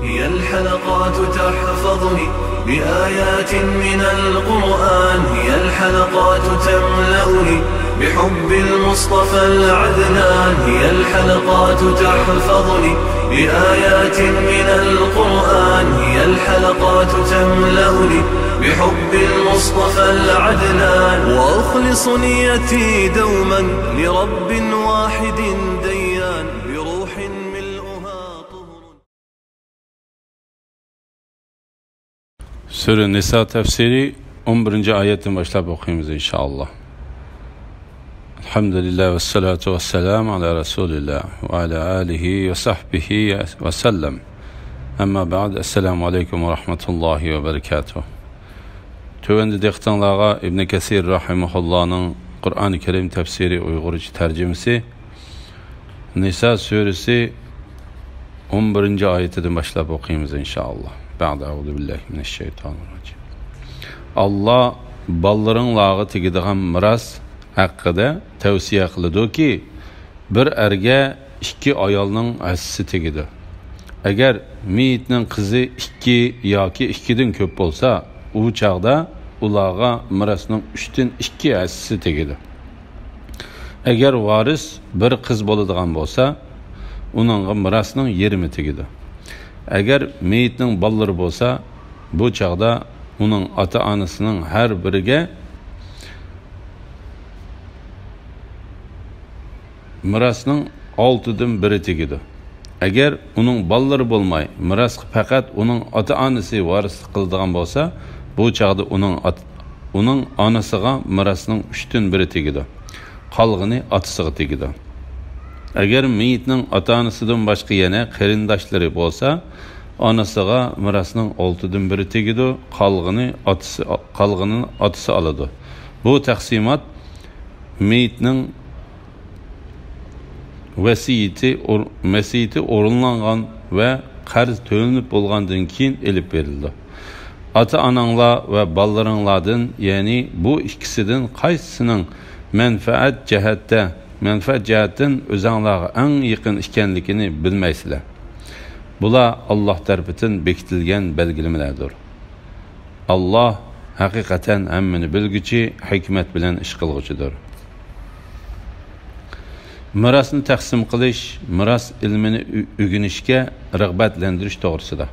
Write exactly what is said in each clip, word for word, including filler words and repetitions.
هي الحلقات تحفظني بآيات من القرآن، هي الحلقات تملأني بحب المصطفى العدنان، هي الحلقات تحفظني بآيات من القرآن، هي الحلقات تملأني بحب المصطفى العدنان، وأخلص نيتي دوما لرب واحد ديان، بروح ملؤها طهر. سۈرە نىسا تەپسىرى، ئون بىرىنچى ئايەتتىن باشلاپ ئوقۇيمىز، ئىنشائاللا. الحمد لله والصلاة والسلام على رسول الله وعلى آله وصحبه وسلم. أما بعد، السلام عليكم ورحمة الله وبركاته. تۆۋەندە دىققىتىڭلارغا ئىبن كەسىر رەھىمەھۇللانىڭ قۇرئان كەرىم تەپسىرى ئۇيغۇرچە تەرجىمىسى، نىسا سۈرىسى ئون بىرىنچى ئايىتىدىن باشلاپ ئوقۇيمىز، ئىنشائاللا. بەئدە، ئەئۇزۇ بىللاھى مىنەششەيتانىر راجىم. ئاللا بالىلىرىڭلارغا تېگىدىغان مىراس ھەققىدە تەۋسىيە قىلىدۇكى، بىر ئەرگە ئىككى ئايالنىڭ ھەسسىسى تېگىدۇ. ئەگەر مېيىتنىڭ قىزى ئىككى ياكى ئىككىدىن كۆپ بولسا، ئۇ چاغدا ئۇلارغا مىراسنىڭ ئۈچتىن ئىككى ھەسسىسى تېگىدۇ. ئەگەر ۋارىس بىر قىز بولىدىغان بولسا، ئۇنىڭغا مىراسنىڭ يېرىمى تېگىدۇ. ئەگەر مېيىتنىڭ بالىلىرى بولسا، بۇ چاغدا ئۇنىڭ ئاتا-ئانىسىنىڭ ھەر بىرىگە مىراسنىڭ ئالتىدىن بىرى تېگىدۇ. ئەگەر ئۇنىڭ بالىلىرى بولماي، مىراسقا پەقەت ئۇنىڭ ئاتا-ئانىسى ۋارىسلىق قىلىدىغان بولسا، بۇ چاغدا ئۇنىڭ ئات-، ئۇنىڭ ئانىسىغا مىراسنىڭ ئۈچتىن بىرى تېگىدۇ. قالغىنى ئاتىسىغا تېگىدۇ. ئەگەر مېيىتنىڭ ئاتا-ئانىسىدىن باشقا يەنە قېرىنداشلىرى بولسا، ئانىسىغا مىراسنىڭ ئالتىدىن بىرى تېگىدۇ، قالغىنى ئاتىسى، قالغىنىنى ئاتىسى ئالىدۇ. بۇ تەقسىمات مېيىتنىڭ ۋەسىيىتى ئور-، ۋەسىيىتى ئورۇنلانغان ۋە قەرز تۆلىنىپ بولغاندىن كېيىن ئېلىپ بېرىلىدۇ. ئاتا-ئاناڭلار ۋە بالىلىرىڭلاردىن، يەنى بۇ ئىككىسىدىن قايسىسىنىڭ مەنپەئەت جەھەتتە، مەنپەئەت جەھەتتىن ئۆزەڭلارغا ئەڭ يېقىن ئىكەنلىكىنى بىلمەيسىلەر. بۇلار ئاللاھ تەرىپىدىن بېكىتىلگەن بەلگىلىمىلەردۇر. ئاللاھ ھەقىقەتەن ھەممىنى بىلگۈچى، ھېكمەت بىلەن ئىش قىلغۇچىدۇر. مىراسنى تەقسىم قىلىش، مىراس ئىلمىنى ئۆ-، ئۆگىنىشكە رىغبەتلەندۈرۈش توغرىسىدا.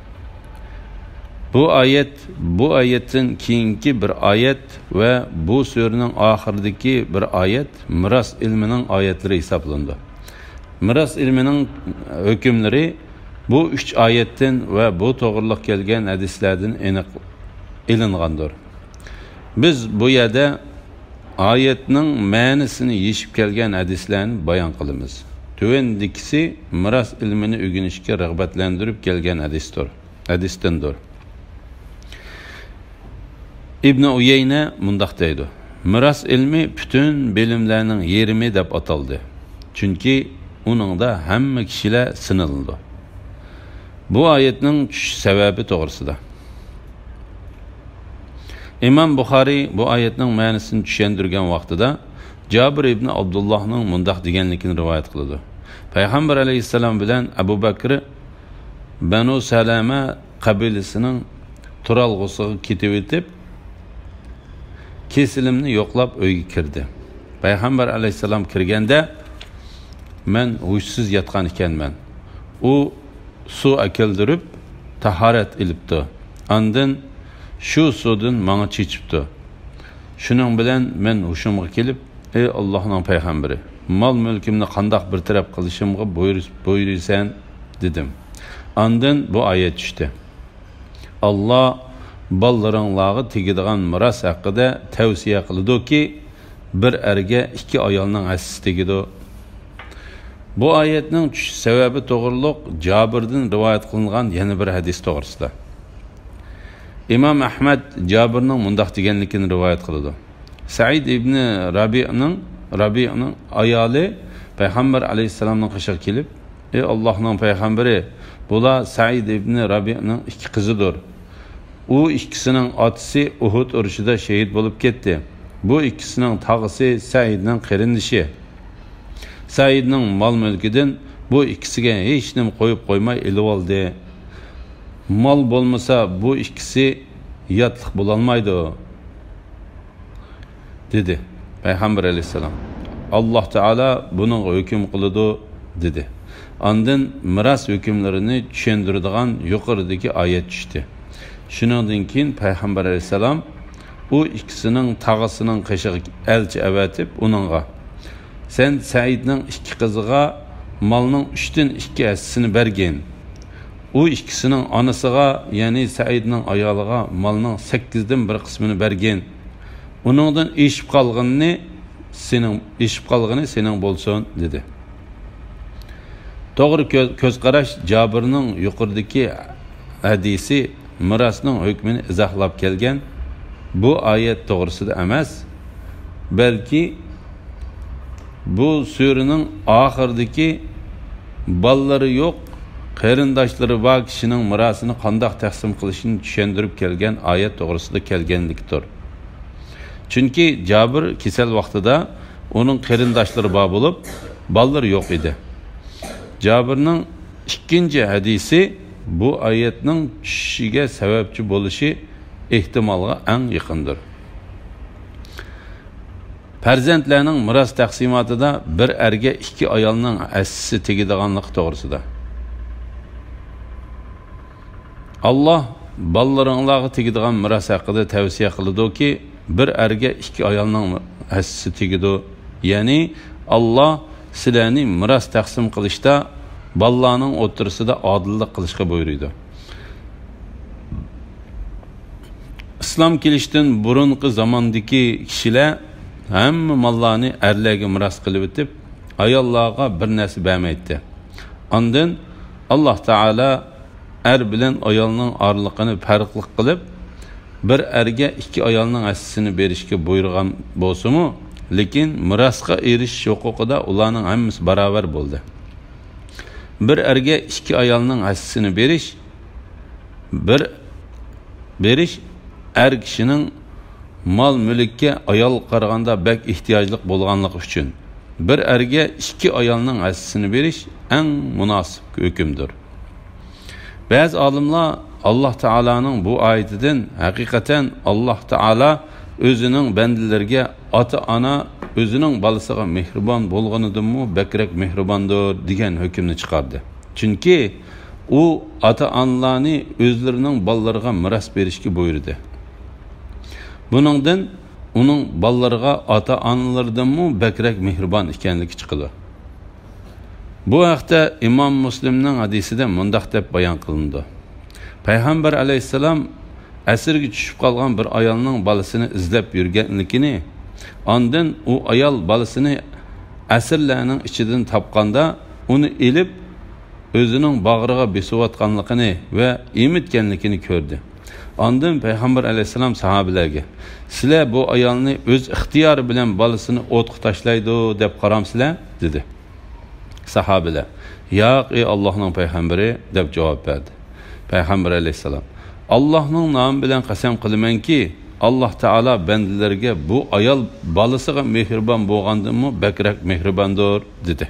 بۇ ئايەت، بۇ ئايەتتىن كېيىنكى بىر ئايەت ۋە بۇ سۈرىنىڭ ئاخىرىدىكى بىر ئايەت مىراس ئىلمىنىڭ ئايەتلىرى ھېسابلىنىدۇ. مىراس ئىلمىنىڭ ھۆكۈملىرى بۇ ئۈچ ئايەتتىن ۋە بۇ توغرىلىق كەلگەن ھەدىسلەردىن ئېنىق ئېلىنغاندۇر. بىز بۇ يەردە ئايەتنىڭ مەنىسىنى يېشىپ كەلگەن ھەدىسلەرنى بايان قىلىمىز. تۆۋەندىكىسى مىراس ئىلمىنى ئۆگىنىشكە رىغبەتلەندۈرۈپ كەلگەن ھەدىستۇر، ھەدىستىندۇر. ئىبنى ئۇيەينە مۇنداق دەيدۇ: مىراس ئىلمى پۈتۈن بىلىملەرنىڭ يېرىمى دەپ ئاتالدى، چۈنكى ئۇنىڭدا ھەممە كىشىلەر سىنىلىدۇ. بۇ ئايەتنىڭ چۈشۈش سەۋەبى توغرىسىدا. ئىمام بۇخارىي بۇ ئايەتنىڭ مەنىسىنى چۈشەندۈرگەن ۋاقتىدا جابىر ئىبنى ئابدۇللاھنىڭ مۇنداق دېگەنلىكىنى رىۋايەت قىلىدۇ: پەيغەمبەر ئەلەيھىسسالام بىلەن ئەبۇ بەكرى بەنۇ سەلەمە قەبىلىسىنىڭ تۇرالغۇسىغا كېتىۋېتىپ، كېسىلىمنى يوقلاپ ئۆيگە كىردى. پەيغەمبەر ئەلەيھىسسالام كىرگەندە، مەن ھوشسىز ياتقان ئىكەنمەن. ئۇ سۇ ئەكەلدۈرۈپ، تاھارەت ئېلىپتۇ. ئاندىن شۇ سۇدىن ماڭا چېچىپتۇ. شۇنىڭ بىلەن مەن ھوشۇمغا كېلىپ، ئەي ئاللاھنىڭ پەيغەمبىرى، مال-مۈلكۈمنى قانداق بىر تەرەپ قىلىشىمغا بۇيرۇ-، بۇيرۇيسەن؟ دېدىم. ئاندىن بۇ ئايەت چۈشتى. ئاللا بالىلىرىڭلارغا تېگىدىغان مىراس ھەققىدە تەۋسىيە قىلىدۇكى، بىر ئەرگە ئىككى ئايالنىڭ ھەسسىسى تېگىدۇ. بۇ ئايەتنىڭ چۈشۈش سەۋەبى توغرۇلۇق جابىردىن رىۋايەت قىلىنغان يەنە بىر ھەدىس توغرىسىدا. ئىمام ئەھمەد جابىرنىڭ مۇنداق دېگەنلىكىنى رىۋايەت قىلىدۇ: سەئىد ئىبنى رەبىئنىڭ، رەبىئنىڭ ئايالى پەيغەمبەر ئەلەيھىسسالامنىڭ قېشىغا كېلىپ، ئەي ئاللاھنىڭ پەيغەمبىرى، بۇلار سەئىد ئىبنى رەبىئنىڭ ئىككى قىزىدۇر. ئۇ ئىككىسىنىڭ ئاتىسى ئۇھۇد ئۇرۇشىدا شېھىت بولۇپ كەتتى. بۇ ئىككىسىنىڭ تاغىسى سەئىدنىڭ قېرىندىشى. سەئىدنىڭ مال-مۈلكىدىن بۇ ئىككىسىگە ھېچنېمە قويۇپ قويماي ئېلىۋالدى. مال بولمىسا، بۇ ئىككىسى ياتلىق بولالمايدۇ، دېدى پەيغەمبەر ئەلەيھىسسالام. ئاللاھ تائالا بۇنىڭغا ھۆكۈم قىلىدۇ، دېدى. ئاندىن مىراس ھۆكۈملىرىنى چۈشەندۈرىدىغان يۇقىرىدىكى ئايەت چۈشتى. شۇنىڭدىن كېيىن پەيغەمبەر ئەلەيھىسسالام ئۇ ئىككىسىنىڭ تاغىسىنىڭ قېشىغا ئەلچى ئەۋەتىپ، ئۇنىڭغا، سەن سەئىدنىڭ ئىككى قىزىغا مالنىڭ ئۈچتىن ئىككى ھەسسىسىنى بەرگىن. ئۇ ئىككىسىنىڭ ئانىسىغا، يەنى سەئىدنىڭ ئايالىغا مالنىڭ سەككىزدىن بىر قىسمىنى بەرگىن. ئۇنىڭدىن ئېشىپ قالغىنىنى سېنىڭ، ئېشىپ قالغىنى سېنىڭ بولسۇن، دېدى. توغرا كۆز، كۆز قاراش جابىرنىڭ يۇقىرىدىكى ھەدىسى مىراسنىڭ ھۆكمىنى ئىزاھلاپ كەلگەن بۇ ئايەت توغرىسىدا ئەمەس، بەلكى بۇ سۈرىنىڭ ئاخىرىدىكى بالىلىرى يوق، قېرىنداشلىرى بار كىشىنىڭ مىراسىنى قانداق تەقسىم قىلىشىنى چۈشەندۈرۈپ كەلگەن ئايەت توغرىسىدا كەلگەنلىكتۇر. چۈنكى جابىر كېسەل ۋاقتىدا ئۇنىڭ قېرىنداشلىرى بار بولۇپ، بالىلىرى يوق ئىدى. جابىرنىڭ ئىككىنچى ھەدىسى بۇ ئايەتنىڭ چۈشۈشىگە سەۋەبچى بولۇشى ئېھتىمالغا ئەڭ يېقىندۇر. پەرزەنتلەرنىڭ مىراس تەقسىماتىدا بىر ئەرگە ئىككى ئايالنىڭ ھەسسىسى تېگىدىغانلىقى توغرىسىدا. ئاللاھ بالىلىرىڭلارغا تېگىدىغان مىراس ھەققىدە تەۋسىيە قىلىدۇكى، بىر ئەرگە ئىككى ئايالنىڭ ھەسسىسى تېگىدۇ. يەنى ئاللاھ سىلەرنى مىراس تەقسىم قىلىشتا بالىلارنىڭ ئوتتۇرىسىدا ئادىللىق قىلىشقا بۇيرۇيدۇ. ئىسلام كېلىشتىن بۇرۇنقى زاماندىكى كىشىلەر ھەممە ماللارنى ئەرلەرگە مىراس قىلىۋېتىپ، ئاياللارغا بىر نەرسە بەرمەيتتى. ئاندىن ئاللاھ تائالا ئەر بىلەن ئايالنىڭ ئارىلىقىنى پەرقلىق قىلىپ، بىر ئەرگە ئىككى ئايالنىڭ ھەسسىسىنى بېرىشكە بۇيرۇغان بولسىمۇ، لېكىن مىراسقا ئېرىشىش ھوقۇقىدا ئۇلارنىڭ ھەممىسى باراۋەر بولدى. بىر ئەرگە ئىككى ئايالنىڭ ھەسسىسىنى بېرىش، بىر بېرىش ئەر كىشىنىڭ مال-مۈلۈككە ئايالغا قارىغاندا بەك ئېھتىياجلىق بولغانلىقى ئۈچۈن، بىر ئەرگە ئىككى ئايالنىڭ ھەسسىسىنى بېرىش ئەڭ مۇناسىپ ھۆكۈمدۇر. بەزى ئالىملار ئاللاھ تائالانىڭ بۇ ئايىتىدىن ھەقىقەتەن ئاللاھ تائالا ئۆزىنىڭ بەندىلىرىگە ئاتا-ئانا ئۆزىنىڭ بالىسىغا مېھرىبان بولغىنىدىنمۇ بەكرەك مېھرىباندۇر دېگەن ھۆكۈمنى چىقاردى. چۈنكى ئۇ ئاتا-ئانىلارنى ئۆزلىرىنىڭ بالىلىرىغا مىراس بېرىشكە بۇيرۇدى. بۇنىڭدىن ئۇنىڭ بالىلىرىغا ئاتا-ئانىلىرىدىنمۇ بەكرەك مېھرىبان ئىكەنلىكى چىقىدۇ. بۇ ھەقتە ئىمام مۇسلىمنىڭ ھەدىسىدە مۇنداق دەپ بايان قىلىنىدۇ. پەيغەمبەر ئەلەيھىسسالام ئەسىرگە چۈشۈپ قالغان بىر ئايالنىڭ بالىسىنى ئىزدەپ يۈرگەنلىكىنى، ئاندىن ئۇ ئايال بالىسىنى ئەسىرلەرنىڭ ئىچىدىن تاپقاندا، ئۇنى ئېلىپ، ئۆزىنىڭ باغرىغا بېسىۋاتقانلىقىنى ۋە ئېمىتكەنلىكىنى كۆردى. ئاندىن پەيغەمبەر ئەلەيھىسسالام ساھابىلەرگە، سىلەر بۇ ئايالنى ئۆز ئىختىيارى بىلەن بالىسىنى ئوتقا تاشلايدۇ دەپ قارامسىلەر؟ دېدى. ساھابىلەر، ياق، ئى ئاللاھنىڭ پەيغەمبىرى، دەپ جاۋاب بەردى. پەيغەمبەر ئەلەيھىسسالام، ئاللاھنىڭ نامى بىلەن قەسەم قىلىمەنكى، ئاللاھ تائالا بەندىلىرىگە بۇ ئايال بالىسىغا مېھرىبان بولغاندىنمۇ بەكرەك مېھرىباندۇر، دېدى.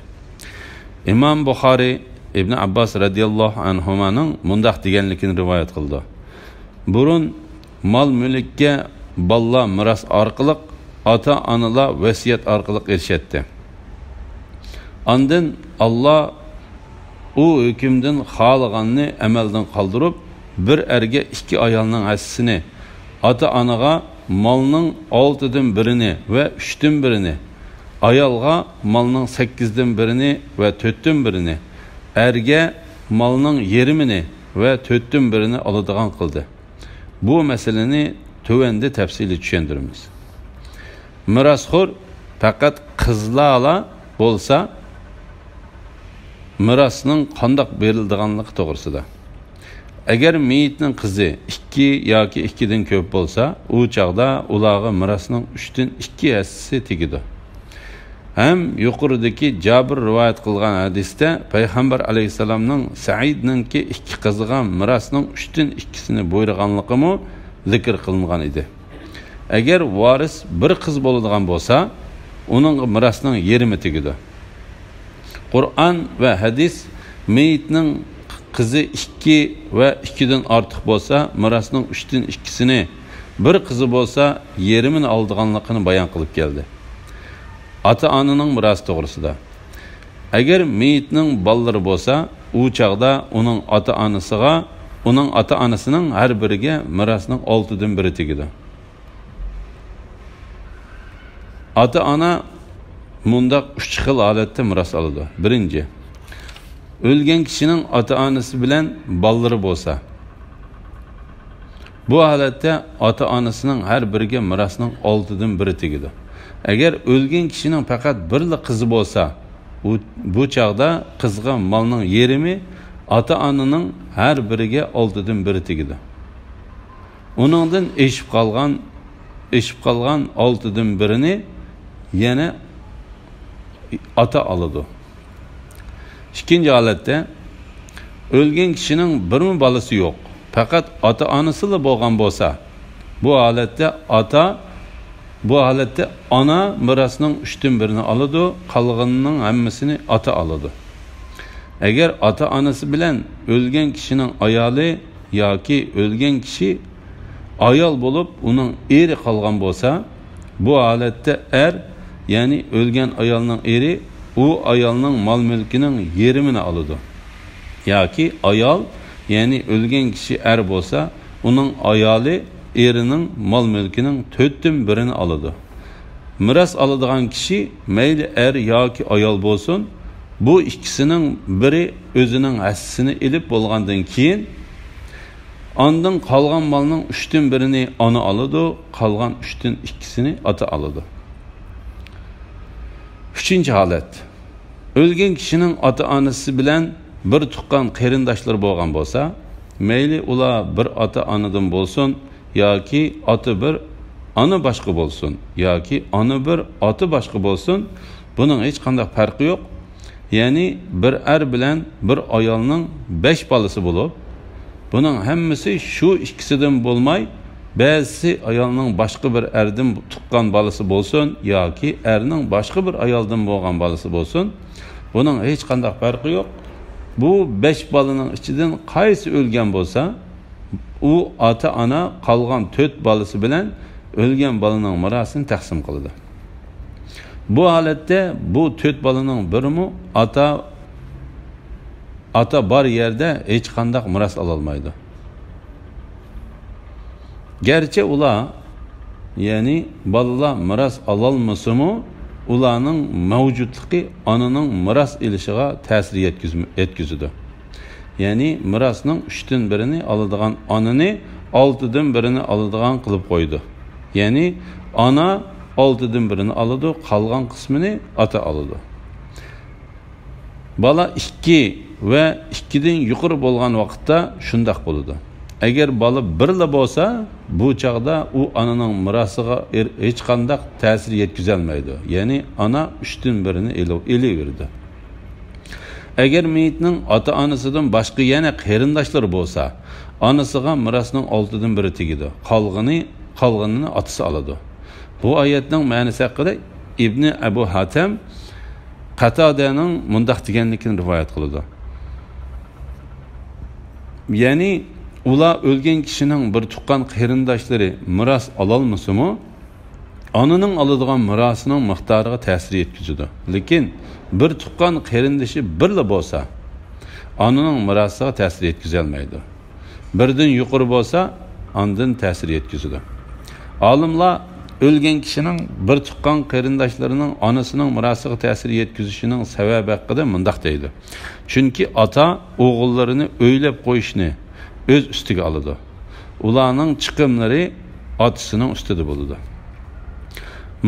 ئىمام بۇخارىي ئىبن ئابباس رەزىياللاھۇ ئەنھۇمانىڭ مۇنداق دېگەنلىكىنى رىۋايەت قىلىدۇ. بۇرۇن مال-مۈلۈككە بالىلار مىراس ئارقىلىق، ئاتا-ئانىلار ۋەسىيەت ئارقىلىق ئېرىشەتتى. ئاندىن ئاللاھ ئۇ ھۆكۈمدىن خالىغاننى ئەمەلدىن قالدۇرۇپ، بىر ئەرگە ئىككى ئايالنىڭ ھەسسىسىنى، ئاتا-ئانىغا مالنىڭ ئالتىدىن بىرىنى ۋە ئۈچتىن بىرىنى، ئايالغا مالنىڭ سەككىزدىن بىرىنى ۋە تۆتتىن بىرىنى، ئەرگە مالنىڭ يېرىمىنى ۋە تۆتتىن بىرىنى ئالىدىغان قىلدى. بۇ مەسىلىنى تۆۋەندە تەپسىلىي چۈشەندۈرىمىز. مىراسخور پەقەت قىزلارلا بولسا، مىراسنىڭ قانداق بېرىلىدىغانلىقى توغرىسىدا. ئەگەر مېيىتنىڭ قىزى ئىككى ياكى ئىككىدىن كۆپ بولسا، ئۇ چاغدا ئۇلارغا مىراسنىڭ ئۈچتىن ئىككى ھەسسىسى تېگىدۇ. ھەم يۇقىرىدىكى جابىر رىۋايەت قىلغان ھەدىستە پەيغەمبەر ئەلەيھىسسالامنىڭ سەئىدنىڭكى ئىككى قىزىغا مىراسنىڭ ئۈچتىن ئىككىسىنى بۇيرۇغانلىقىمۇ زىكىر قىلىنغان ئىدى. ئەگەر ۋارىس بىر قىز بولىدىغان بولسا، ئۇنىڭغا مىراسنىڭ يېرىمى تېگىدۇ. قۇرئان ۋە ھەدىس مېيىتنىڭ قىزى ئىككى ۋە ئىككىدىن ئارتۇق بولسا، مىراسنىڭ ئۈچتىن ئىككىسىنى، بىر قىزى بولسا، يېرىمىنى ئالىدىغانلىقىنى بايان قىلىپ كەلدى. ئاتا-ئانىنىڭ مىراسى توغرىسىدا. ئەگەر مېيىتنىڭ بالىلىرى بولسا، ئۇ چاغدا ئۇنىڭ ئاتا-ئانىسىغا، ئۇنىڭ ئاتا-ئانىسىنىڭ ھەر بىرىگە مىراسنىڭ ئالتىدىن بىرى تېگىدۇ. ئاتا-ئانا مۇنداق ئۈچ خىل ھالەتتە مىراس ئالىدۇ. بىرىنچى، ئۆلگەن كىشىنىڭ ئاتا-ئانىسى بىلەن بالىلىرى بولسا، بۇ ھالەتتە ئاتا-ئانىسىنىڭ ھەر بىرىگە مىراسنىڭ ئالتىدىن بىرى تېگىدۇ. ئەگەر ئۆلگەن كىشىنىڭ پەقەت بىرلا قىزى بولسا، بۇ، بۇ چاغدا قىزغا مالنىڭ يېرىمى، ئاتا-ئانىنىڭ ھەر بىرىگە ئالتىدىن بىرى تېگىدۇ. ئۇنىڭدىن ئېشىپ قالغان، ئېشىپ قالغان ئالتىدىن بىرىنى يەنە ئاتا ئالىدۇ. ئىككىنچى ھالەتتە، ئۆلگەن كىشىنىڭ بىرمۇ بالىسى يوق، پەقەت ئاتا-ئانىسىلا بولغان بولسا، بۇ ھالەتتە ئاتا، بۇ ھالەتتە ئانا مىراسنىڭ ئۈچتىن بىرىنى ئالىدۇ، قالغىنىنىڭ ھەممىسىنى ئاتا ئالىدۇ. ئەگەر ئاتا-ئانىسى بىلەن ئۆلگەن كىشىنىڭ ئايالى ياكى ئۆلگەن كىشى ئايال بولۇپ، ئۇنىڭ ئېرى قالغان بولسا، بۇ ھالەتتە ئەر، يەنى ئۆلگەن ئايالنىڭ ئېرى، ئۇ ئايالنىڭ مال-مۈلكىنىڭ يېرىمىنى ئالىدۇ. ياكى ئايال، يەنى ئۆلگەن كىشى ئەر بولسا، ئۇنىڭ ئايالى ئېرىنىڭ مال-مۈلكىنىڭ تۆتتىن بىرىنى ئالىدۇ. مىراس ئالىدىغان كىشى مەيلى ئەر ياكى ئايال بولسۇن، بۇ ئىككىسىنىڭ بىرى ئۆزىنىڭ ھەسسىسىنى ئېلىپ بولغاندىن كېيىن، ئاندىن قالغان مالنىڭ ئۈچتىن بىرىنى ئانا ئالىدۇ، قالغان ئۈچتىن ئىككىسىنى ئاتا ئالىدۇ. ئۈچىنچى ھالەت. ئۆلگەن كىشىنىڭ ئاتا-ئانىسى بىلەن بىر تۇغقان قېرىنداشلىرى بولغان بولسا، مەيلى ئۇلار بىر ئاتا-ئانىدىن بولسۇن، ياكى ئاتا بىر، ئانا باشقا بولسۇن، ياكى ئانا بىر، ئاتا باشقا بولسۇن، بۇنىڭ ھېچقانداق پەرقى يوق. يەنى بىر ئەر بىلەن بىر ئايالنىڭ بەش بالىسى بولۇپ، بۇنىڭ ھەممىسى شۇ ئىككىسىدىن بولماي، بەزىسى ئايالنىڭ باشقا بىر ئەردىن تۇغقان بالىسى بولسۇن ياكى ئەرنىڭ باشقا بىر ئايالدىن بولغان بالىسى بولسۇن، بۇنىڭ ھېچقانداق پەرقى يوق. بۇ بەش بالىنىڭ ئىچىدىن قايسى ئۆلگەن بولسا، ئۇ ئاتا-ئانا قالغان تۆت بالىسى بىلەن ئۆلگەن بالىنىڭ مىراسىنى تەقسىم قىلىدۇ. بۇ ھالەتتە بۇ تۆت بالىنىڭ بىرىمۇ ئاتا، ئاتا بار يەردە ھېچقانداق مىراس ئالالمايدۇ. گەرچە ئۇلار، يەنى بالىلار مىراس ئالالمىسىمۇ، ئۇلارنىڭ مەۋجۇتلۇقى ئانىنىڭ مىراس ئېلىشىغا تەسىر يەتكۈزم-، يەتكۈزىدۇ. يەنى مىراسنىڭ ئۈچتىن بىرىنى ئالىدىغان ئانىنى ئالتىدىن بىرىنى ئالىدىغان قىلىپ قويىدۇ. يەنى ئانا ئالتىدىن بىرىنى ئالىدۇ، قالغان قىسمىنى ئاتا ئالىدۇ. بالا ئىككى ۋە ئىككىدىن يۇقىرى بولغان ۋاقىتتا شۇنداق بولىدۇ. ئەگەر بالا بىرلا بولسا، بۇ چاغدا ئۇ ئانىنىڭ مىراسىغا ئېر-، ھېچقانداق تەسىر يەتكۈزەلمەيدۇ. يەنى ئانا ئۈچتىن بىرىنى ئېلىۋ-، ئېلىۋېرىدۇ. ئەگەر مېيىتنىڭ ئاتا-ئانىسىدىن باشقا يەنە قېرىنداشلىرى بولسا، ئانىسىغا مىراسنىڭ ئالتىدىن بىرى تېگىدۇ. قالغىنى، قالغىنىنى ئاتىسى ئالىدۇ. بۇ ئايەتنىڭ مەنىسى ھەققىدە ئىبنى ئەبۇ ھاتەم قەتادەنىڭ مۇنداق دېگەنلىكىنى رىۋايەت قىلىدۇ. يەنى ئۇلار ئۆلگەن كىشىنىڭ بىر تۇغقان قېرىنداشلىرى مىراس ئالالمىسىمۇ، ئانىنىڭ ئالىدىغان مىراسىنىڭ مىقدارىغا تەسىر يەتكۈزىدۇ. لېكىن بىر تۇغقان قېرىندىشى بىرلا بولسا، ئانىنىڭ مىراسىغا تەسىر يەتكۈزەلمەيدۇ. بىردىن يۇقىرى بولسا، ئاندىن تەسىر يەتكۈزىدۇ. ئالىملار ئۆلگەن كىشىنىڭ بىر تۇغقان قېرىنداشلىرىنىڭ ئانىسىنىڭ مىراسىغا تەسىر يەتكۈزۈشىنىڭ سەۋەبى ھەققىدە مۇنداق دەيدۇ: چۈنكى ئاتا ئوغۇللىرىنى ئۆيلەپ قويۇشنى ئۆز ئۈستىگە ئالىدۇ. ئۇلارنىڭ چىقىملىرى ئاتىسىنىڭ ئۈستىدە بولىدۇ.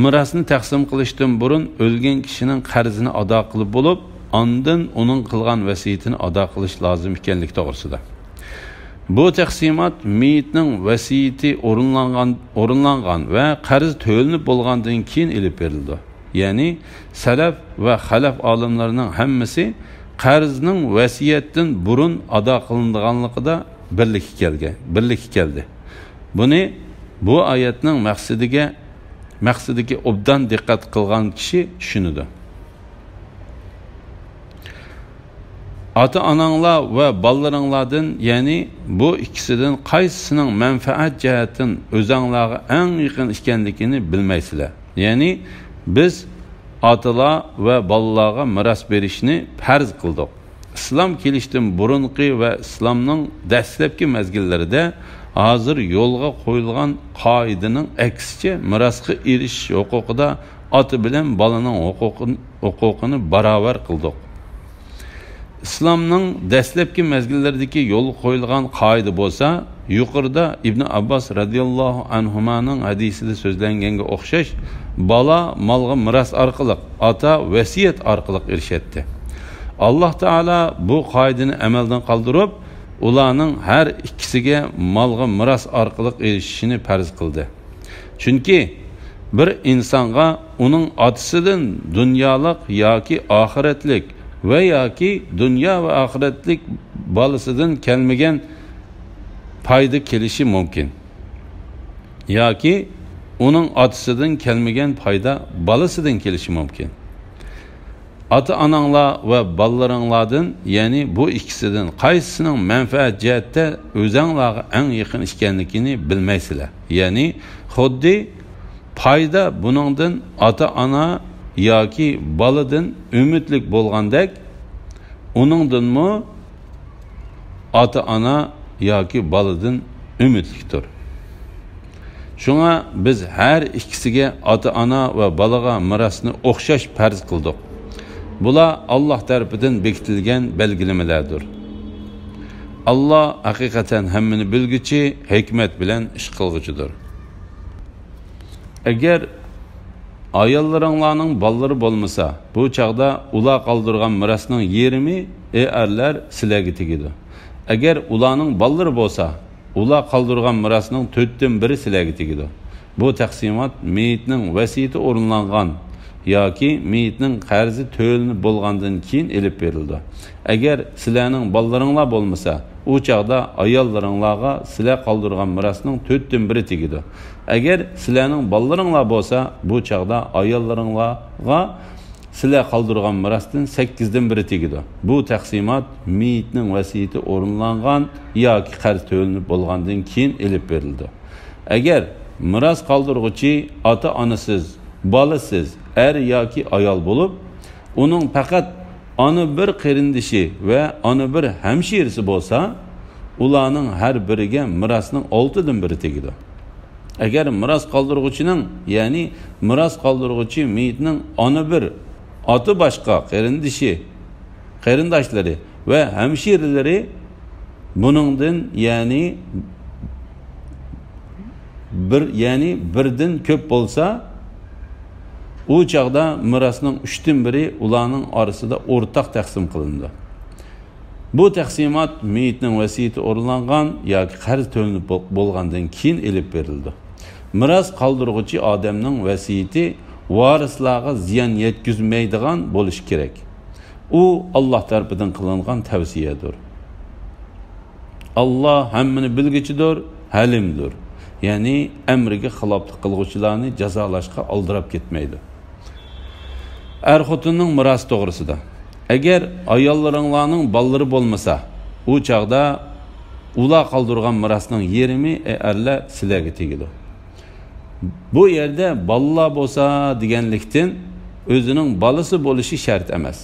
مىراسنى تەقسىم قىلىشتىن بۇرۇن ئۆلگەن كىشىنىڭ قەرزىنى ئادا قىلىپ بولۇپ، ئاندىن ئۇنىڭ قىلغان ۋەسىيىتىنى ئادا قىلىش لازىم ئىكەنلىكى توغرىسىدا. بۇ تەقسىمات مېيىتنىڭ ۋەسىيىتى ئورۇنلانغان، ئورۇنلانغان ۋە قەرز تۆلىنىپ بولغاندىن كېيىن ئېلىپ بېرىلىدۇ. يەنى سەلەف ۋە خەلەف ئالىملىرىنىڭ ھەممىسى قەرزنىڭ ۋەسىيەتتىن بۇرۇن ئادا قىلىنىدىغانلىقىدا بىرلىككە كەلگەن، بىرلىككە كەلدى. بۇنى بۇ ئايەتنىڭ مەقسىتىگە، مەقسىتىگە ئوبدان دىققەت قىلغان كىشى چۈشىنىدۇ. ئاتا-ئاناڭلار ۋە بالىلىرىڭلاردىن، يەنى بۇ ئىككىسىدىن قايسىسىنىڭ مەنپەئەت جەھەتتىن ئۆزەڭلارغا ئەڭ يېقىن ئىكەنلىكىنى بىلمەيسىلەر. يەنى بىز ئاتىلار ۋە بالىلارغا مىراس بېرىشنى پەرز قىلدۇق. ئىسلام كېلىشتىن بۇرۇنقى ۋە ئىسلامنىڭ دەسلەپكى مەزگىللىرىدە ھازىر يولغا قويۇلغان قائىدىنىڭ ئەكسىچە مىراسقا ئېرىشىش ھوقۇقىدا ئاتا بىلەن بالىنىڭ ھوقۇقىنى، ھوقۇقىنى باراۋەر قىلدۇق. ئىسلامنىڭ دەسلەپكى مەزگىللىرىدىكى يولغا قويۇلغان قائىدە بولسا، يۇقىرىدا ئىبن ئابباس رەزىياللاھۇ ئەنھۇمانىڭ ھەدىسىدە سۆزلەنگەنگە ئوخشاش، بالا مالغا مىراس ئارقىلىق، ئاتا ۋەسىيەت ئارقىلىق ئېرىشەتتى. ئاللاھ تائالا بۇ قائىدىنى ئەمەلدىن قالدۇرۇپ، ئۇلارنىڭ ھەر ئىككىسىگە مالغا مىراس ئارقىلىق ئېرىشىشىنى پەرز قىلدى. چۈنكى بىر ئىنسانغا ئۇنىڭ ئاتىسىدىن دۇنيالىق ياكى ئاخىرەتلىك ۋە ياكى دۇنيا ۋە ئاخىرەتلىك بالىسىدىن كەلمىگەن پايدا كېلىشى مۇمكىن. ياكى ئۇنىڭ ئاتىسىدىن كەلمىگەن پايدا بالىسىدىن كېلىشى مۇمكىن. ئاتا-ئاناڭلار ۋە بالىلىرىڭلاردىن، يەنى بۇ ئىككىسىدىن قايسىسىنىڭ مەنپەئەت جەھەتتە ئۆزەڭلارغا ئەڭ يېقىن ئىكەنلىكىنى بىلمەيسىلەر. يەنى خۇددى پايدا بۇنىڭدىن ئاتا-ئانا ياكى بالىدىن ئۈمىدلىك بولغاندەك، ئۇنىڭدىنمۇ ئاتا-ئانا ياكى بالىدىن ئۈمىدلىكتۇر. شۇڭا بىز ھەر ئىككىسىگە، ئاتا-ئانا ۋە بالىغا، مىراسنى ئوخشاش پەرز قىلدۇق. بۇلار ئاللاھ تەرىپىدىن بېكىتىلگەن بەلگىلىمىلەردۇر. ئاللاھ ھەقىقەتەن ھەممىنى بىلگۈچى، ھېكمەت بىلەن ئىش قىلغۇچىدۇر. ئەگەر ئاياللىرىڭلارنىڭ بالىلىرى بولمىسا، بۇ چاغدا ئۇلار قالدۇرغان مىراسنىڭ يېرىمى ئەرلەر سىلەرگە تېگىدۇ. ئەگەر ئۇلارنىڭ بالىلىرى بولسا، ئۇلار قالدۇرغان مىراسنىڭ تۆتتىن بىرى سىلەرگە تېگىدۇ. بۇ تەقسىمات مېيىتنىڭ ۋەسىيىتى ئورۇنلانغان ياكى مېيىتنىڭ قەرزى تۆلىنىپ بولغاندىن كېيىن ئېلىپ بېرىلىدۇ. ئەگەر سىلەرنىڭ بالىلىرىڭلار بولمىسا، ئۇ چاغدا ئاياللىرىڭلارغا سىلەر قالدۇرغان مىراسنىڭ تۆتتىن بىرى تېگىدۇ. ئەگەر سىلەرنىڭ بالىلىرىڭلار بولسا، بۇ چاغدا ئاياللىرىڭلارغا سىلەر قالدۇرغان مىراستىن سەككىزدىن بىرى تېگىدۇ. بۇ تەقسىمات مېيىتنىڭ ۋەسىيىتى ئورۇنلانغان ياكى قەرز تۆلىنىپ بولغاندىن كېيىن ئېلىپ بېرىلىدۇ. ئەگەر مىراس قالدۇرغۇچى ئاتا-ئانىسىز، بالىسىز، ئەر ياكى ئايال بولۇپ، ئۇنىڭ پەقەت ئانا بىر قېرىندىشى ۋە ئانا بىر ھەمشىرىسى بولسا، ئۇلارنىڭ ھەر بىرىگە مىراسنىڭ ئالتىدىن بىرى تېگىدۇ. ئەگەر مىراس قالدۇرغۇچىنىڭ، يەنى مىراس قالدۇرغۇچى مېيىتنىڭ ئانا بىر، ئاتا باشقا قېرىندىشى، قېرىنداشلىرى ۋە ھەمشىرىلىرى بۇنىڭدىن، يەنى بىر، يەنى بىردىن كۆپ بولسا، ئۇ چاغدا مىراسنىڭ ئۈچتىن بىرى ئۇلارنىڭ ئارىسىدا ئورتاق تەقسىم قىلىنىدۇ. بۇ تەقسىمات مېيىتنىڭ ۋەسىيىتى ئورۇنلانغان ياكى قەرز تۆلىنىپ بو-، بولغاندىن كېيىن ئېلىپ بېرىلىدۇ. مىراس قالدۇرغۇچى ئادەمنىڭ ۋەسىيىتى ۋارىسلارغا زىيان يەتكۈزمەيدىغان بولۇشى كېرەك. ئۇ ئاللاھ تەرىپىدىن قىلىنغان تەۋسىيەدۇر. ئاللاھ ھەممىنى بىلگۈچىدۇر، ھەلىمدۇر. يەنى ئەمرىگە خىلاپلىق قىلغۇچىلارنى جازالاشقا ئالدىراپ كەتمەيدۇ. ئەر-خوتۇننىڭ مىراسى توغرىسىدا. ئەگەر ئاياللىرىڭلارنىڭ بالىلىرى بولمىسا، ئۇ چاغدا ئۇلار قالدۇرغان مىراسنىڭ يېرىمى ئەرلەر سىلەرگە تېگىدۇ. بۇ يەردە بالىلار بولسا دېگەنلىكتىن، ئۆزىنىڭ بالىسى بولۇشى شەرت ئەمەس.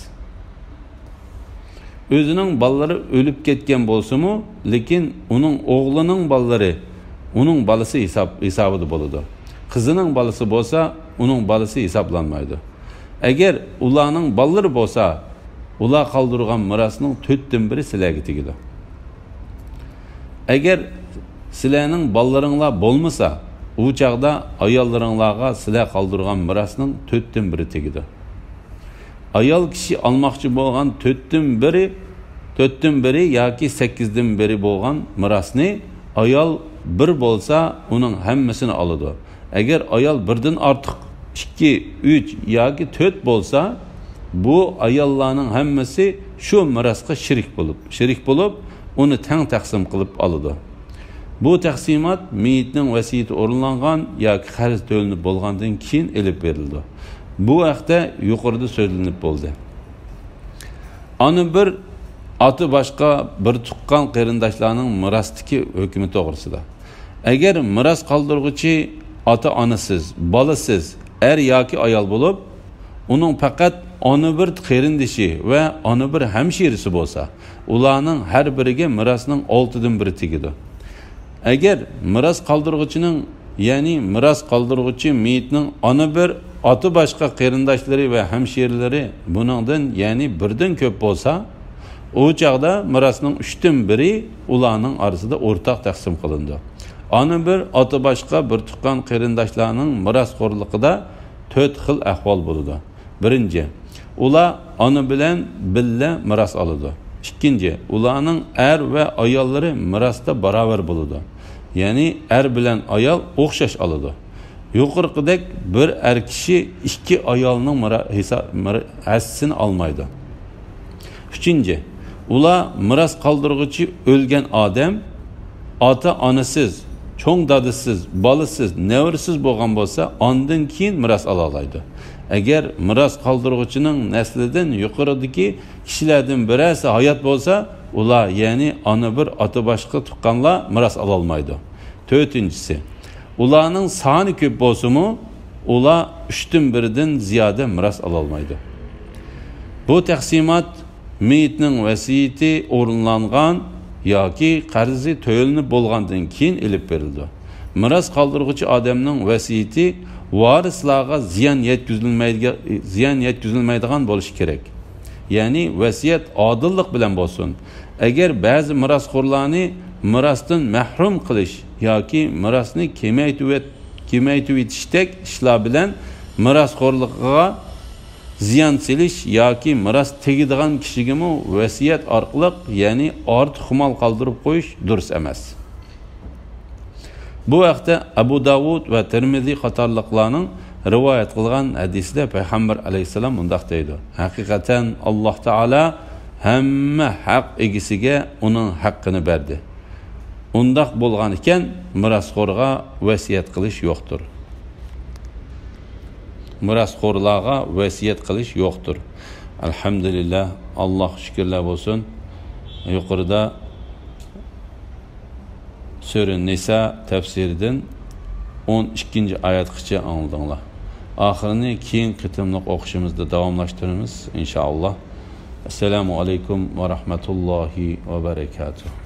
ئۆزىنىڭ بالىلىرى ئۆلۈپ كەتكەن بولسىمۇ، لېكىن ئۇنىڭ ئوغلىنىڭ بالىلىرى ئۇنىڭ بالىسى ھېساب، ھېسابىدا بولىدۇ. قىزىنىڭ بالىسى بولسا، ئۇنىڭ بالىسى ھېسابلانمايدۇ. ئەگەر ئۇلارنىڭ بالىلىرى بولسا، ئۇلار قالدۇرغان مىراسنىڭ تۆتتىن بىرى سىلەرگە تېگىدۇ. ئەگەر سىلەرنىڭ بالىلىرىڭلار بولمىسا، ئۇ چاغدا ئاياللىرىڭلارغا سىلەر قالدۇرغان مىراسنىڭ تۆتتىن بىرى تېگىدۇ. ئايال كىشى ئالماقچى بولغان تۆتتىن بىرى، تۆتتىن بىرى ياكى سەككىزدىن بىرى بولغان مىراسنى ئايال بىر بولسا، ئۇنىڭ ھەممىسىنى ئالىدۇ. ئەگەر ئايال بىردىن ئارتۇق، ئىككى، ئۈچ ياكى تۆت بولسا، بۇ ئاياللارنىڭ ھەممىسى شۇ مىراسقا شېرىك بولۇپ، شېرىك بولۇپ، ئۇنى تەڭ تەقسىم قىلىپ ئالىدۇ. بۇ تەقسىمات مېيىتنىڭ ۋەسىيىتى ئورۇنلانغان ياكى قەرز تۆلىنىپ بولغاندىن كېيىن ئېلىپ بېرىلىدۇ. بۇ ھەقتە يۇقىرىدا سۆزلىنىپ بولدى. ئانا بىر، ئاتا باشقا بىر تۇغقان قېرىنداشلارنىڭ مىراستىكى ھۆكمى توغرىسىدا. ئەگەر مىراس قالدۇرغۇچى ئاتا-ئانىسىز، بالىسىز، ئەر ياكى ئايال بولۇپ، ئۇنىڭ پەقەت ئانا بىر قېرىندىشى ۋە ئانا بىر ھەمشىرىسى بولسا، ئۇلارنىڭ ھەر بىرىگە مىراسنىڭ ئالتىدىن بىرى تېگىدۇ. ئەگەر مىراس قالدۇرغۇچىنىڭ، يەنى مىراس قالدۇرغۇچى مېيىتنىڭ ئانا بىر، ئاتا باشقا قېرىنداشلىرى ۋە ھەمشىرىلىرى بۇنىڭدىن، يەنى بىردىن كۆپ بولسا، ئۇ چاغدا مىراسنىڭ ئۈچتىن بىرى ئۇلارنىڭ ئارىسىدا ئورتاق تەقسىم قىلىنىدۇ. ئانا بىر، ئاتا باشقا بىر تۇغقان قېرىنداشلارنىڭ مىراسخورلۇقىدا تۆت خىل ئەھۋال بولىدۇ. بىرىنچى، ئۇلار ئانا بىلەن بىللە مىراس ئالىدۇ. ئىككىنچى، ئۇلارنىڭ ئەر ۋە ئاياللىرى مىراستا باراۋەر بولىدۇ. يەنى ئەر بىلەن ئايال ئوخشاش ئالىدۇ. يۇقىرىقىدەك بىر ئەر كىشى ئىككى ئايالنىڭ مىرا-، ھېسا-، مىرا-، ھەسسىسىنى ئالمايدۇ. ئۈچىنچى، ئۇلار مىراس قالدۇرغۇچى ئۆلگەن ئادەم ئاتا-ئانىسىز، چوڭ دادىسىز، بالىسىز، نەۋرىسىز بولغان بولسا، ئاندىن كېيىن مىراس ئالالايدۇ. ئەگەر مىراس قالدۇرغۇچىنىڭ نەسلىدىن يۇقىرىدىكى كىشىلەردىن بىرەرسى ھايات بولسا، ئۇلار، يەنى ئانا بىر، ئاتا باشقا تۇغقانلار مىراس ئالالمايدۇ. تۆتىنچىسى، ئۇلارنىڭ سانى كۆپ بولسىمۇ، ئۇلار ئۈچتىن بىرىدىن زىيادە مىراس ئالالمايدۇ. بۇ تەقسىمات مېيىتنىڭ ۋەسىيىتى ئورۇنلانغان ياكى قەرزى تۆلىنىپ بولغاندىن كېيىن ئېلىپ بېرىلىدۇ. مىراس قالدۇرغۇچى ئادەمنىڭ ۋەسىيىتى ۋارىسلارغا زىيان يەتكۈزۈلمەيدىگە-، زىيان يەتكۈزۈلمەيدىغان بولۇشى كېرەك. يەنى ۋەسىيەت ئادىللىق بىلەن بولسۇن. ئەگەر بەزى مىراسخورلارنى مىراستىن مەھرۇم قىلىش ياكى مىراسنى كېمەيتىۋەت-، كېمەيتىۋېتىشتەك ئىشلار بىلەن مىراسخورلۇقىغا زىيان سېلىش ياكى مىراس تېگىدىغان كىشىگىمۇ ۋەسىيەت ئارقىلىق، يەنى ئارتۇق مال قالدۇرۇپ قويۇش دۇرۇس ئەمەس. بۇ ھەقتە ئەبۇ داۋۇد ۋە تىرمىزى قاتارلىقلارنىڭ رىۋايەت قىلغان ھەدىسىدە پەيغەمبەر ئەلەيھىسسالام مۇنداق دەيدۇ: «ھەقىقەتەن، ئاللاھ تائالا ھەممە ھەق ئىگىسىگە ئۇنىڭ ھەققىنى بەردى. ئۇنداق بولغان ئىكەن، مىراسخورغا ۋەسىيەت قىلىش يوقتۇر.» مىراسخورلارغا ۋەسىيەت قىلىش يوقتۇر. ئەلھەمدۇلىللاھ، ئاللاھقا شۈكۈرلەر بولسۇن. يۇقىرىدا سۈرە نىسا تەپسىرىدىن ئون ئىككىنچى ئايەتقىچە ئاڭلىدىڭلار. ئاخىرىنى كېيىنكى قېتىملىق ئوقۇشىمىزدا داۋاملاشتۇرىمىز، ئىنشائاللاھ. ئەسسالامۇ ئەلەيكۇم ۋە رەھمەتۇللاھى ۋە بەرەكاتۇھ.